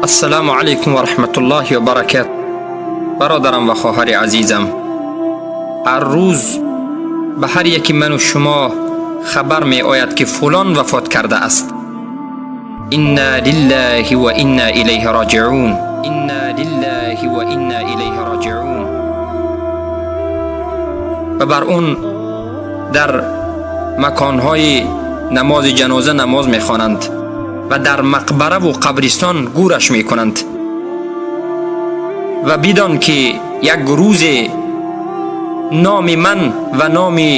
Ассалому алайкум ва раҳматуллоҳи ва баракат. Бародарам ва хоҳари азизам, ҳар рӯз ба ҳар яки ману шумо хабар меояд, ки фулон вафот кардааст. Инна лиллаҳи ва инна илайҳи роҷиун. Инна лиллаҳи ва инна илайҳи роҷиун. Ва бар он дар маконҳои намози ҷаноза намоз мехонанд ва дар мақбараву қабристон гӯраш мекунанд. Ва бидон, ки як рӯзе номи ман ва номи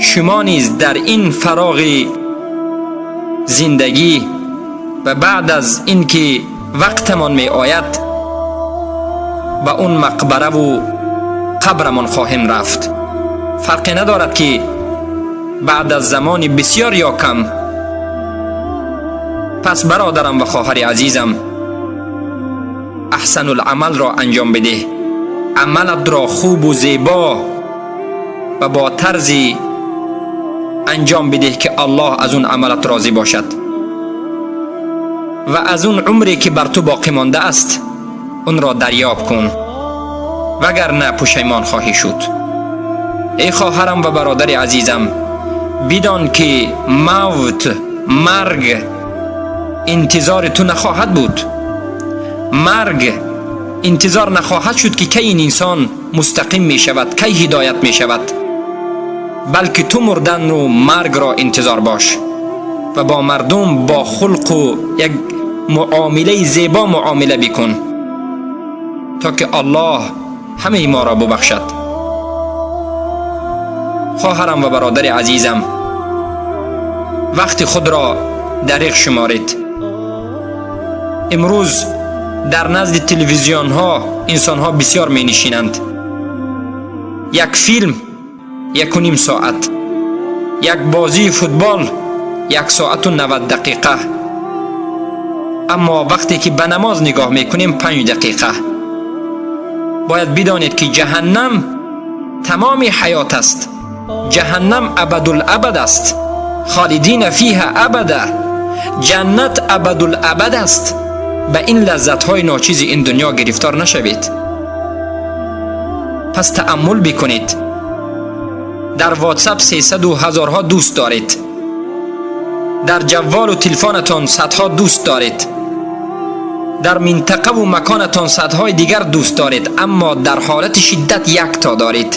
шумо низ дар ин фароғи зиндагӣ ва баъд аз ин ки вақтамон меояд, ба он мақбараву қабрамон хоҳем рафт. Фарқе надорад, ки баъд аз замони бисьёр ё кам. Пас, бародарам ва хоҳари азизам, аҳсануламалро анҷом бидеҳ. Амалатро хубу зебо ва бо тарзи анҷом бидеҳ, ки Аллоҳ аз он амалат розӣ бошад, ва аз он умре ки бар ту боқӣ мондааст, онро дарёб кун, вагарна пушаймон хоҳӣ шуд. Эй хоҳарам ва бародари азизам, бидон, ки мавт, марг интизори ту нахоҳад буд. Марг интизор нахоҳад шуд, ки кай ин инсон мустақим мешавад, кай ҳидоят мешавад, балки ту мурдану маргро интизор бош ва бо мардум бо хулқу як муомилаи зебо муомила бикун, то ки Аллоҳ ҳамаи моро бубахшад. Хоҳарам ва бародари азизам, вақти худро дариғ шуморед. Имрӯз дар назди телевизионҳо инсонҳо бисёр менишинанд. Як филм 1,5 соат, як бозии футбол 1 соату 90 дақиқа, аммо вақте ки ба намоз нигоҳ мекунем, 5 дақиқа. Бояд бидонед, ки ҷаҳаннам тамоми ҳаёт аст. Ҷаҳаннам абадулабад аст, холидина фиҳа абада. Ҷаннат абадулабад аст. Ба ин лаззатҳои ночизи ин дунё гирифтор нашавед. Пас тааммул бикунед. Дар Ватсап сесаду ҳазорҳо дӯст доред, дар ҷавволу телефонатон садҳо дӯст доред, дар минтақаву маконатон садҳои дигар дӯст доред, аммо дар ҳолати шиддат якто доред,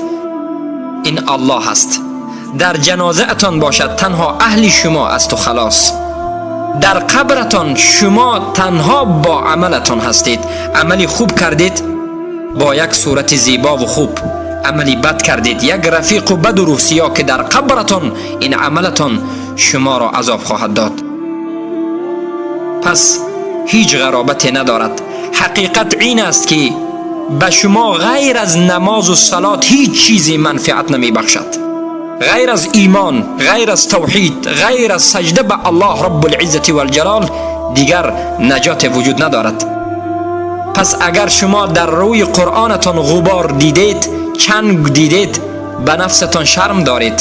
ин Аллоҳ аст. Дар ҷанозаатон бошад, танҳо аҳли шумо асту халос. Дар қабратон шумо танҳо бо амалатон ҳастед. Амали хуб кардед, бо як сурати зебову хуб. Амали бад кардед, як рафиқу баду рӯҳсиё, ки дар қабратон ин амалатон шуморо азоб хоҳад дод. Пас ҳеҷ ғаробате надорад. Ҳақиқат ин аст, ки ба шумо ғайр аз намозу салот ҳеҷ чизе манфиат намебахшад, ғайр аз имон, ғайр аз тавҳид, ғайр аз саҷда ба Аллоҳ Раббулиззати валҷалол дигар наҷоте вуҷуд надорад. Пас агар шумо дар рӯи Қуръонатон ғубор дидед, чанг дидед, ба нафсатон шарм доред.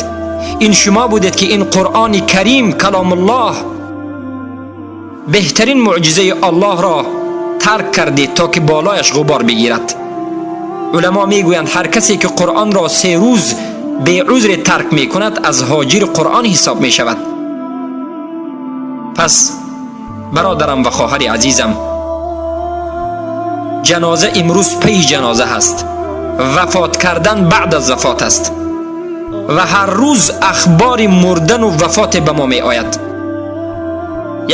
Ин шумо будед, ки ин Қуръони Карим, каломуллоҳ, беҳтарин мӯъҷизаи Аллоҳро тарк кардед, то ки болояш ғубор бигирад. Уламо мегӯянд, ҳар касе ки Қуръонро 3 рӯз беузре тарк мекунад, аз ҳоҷири Қуръон ҳисоб мешавад. Пас, бародарам ва хоҳари азизам, ҷаноза имрӯз пайи ҷаноза ҳаст, вафот кардан баъд аз вафот аст ва ҳар рӯз ахбори мурдану вафоте ба мо меояд.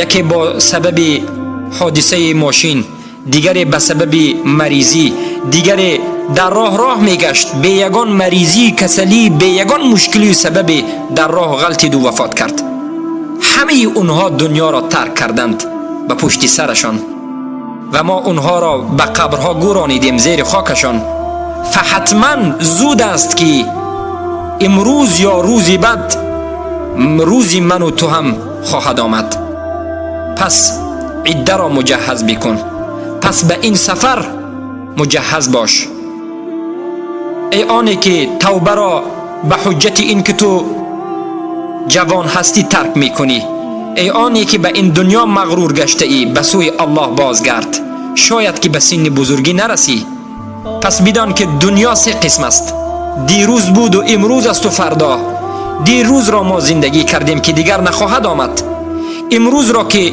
Яке бо сабаби ҳодисаи мошин, дигаре ба сабаби маризӣ, дигаре дар роҳ роҳ мегашт, бе ягон маризӣ, касалӣ, бе ягон мушкилию сабабе дар роҳ ғалтиду вафот кард. Ҳамаи онҳо дунёро тарк карданд ба пушти сарашон ва мо онҳоро ба қабрҳо гӯронидем, зери хокашон. Фа ҳатман зуд аст, ки имрӯз ё рӯзи бад рӯзи ману ту ҳам хоҳад омад. Пас иддаро муҷаҳҳаз бикун. Пас ба ин сафар муҷаҳҳаз бош. Эй оне ки тавбаро ба ҳуҷҷати ин ки ту ҷавон ҳастӣ тарк мекунӣ, эй оне ки ба ин дунё мағрур гаштаӣ, ба сӯи Аллоҳ бозгард. Шояд ки ба синни бузургӣ нарасӣ. Пас бидон, ки дунё се қисм аст: дирӯз буду имрӯз асту фардо. Дирӯзро мо зиндагӣ кардем, ки дигар нахоҳад омад. Имрӯзро ки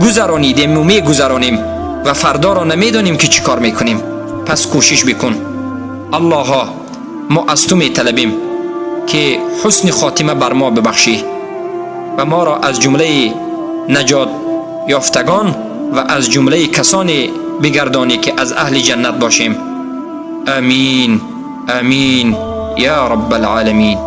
гузаронидему мегузаронем ва фардоро намедонем, ки чӣ кор мекунем. Пас кӯшиш бикун. Аллоҳо, мо аз ту металабем, ки ҳусни хотима бар мо бибахшӣ ва моро аз ҷумлаи наҷот ёфтагон ва аз ҷумлаи касоне бигардонӣ, ки аз аҳли ҷаннат бошем. Амин, амин, я раббал оламин.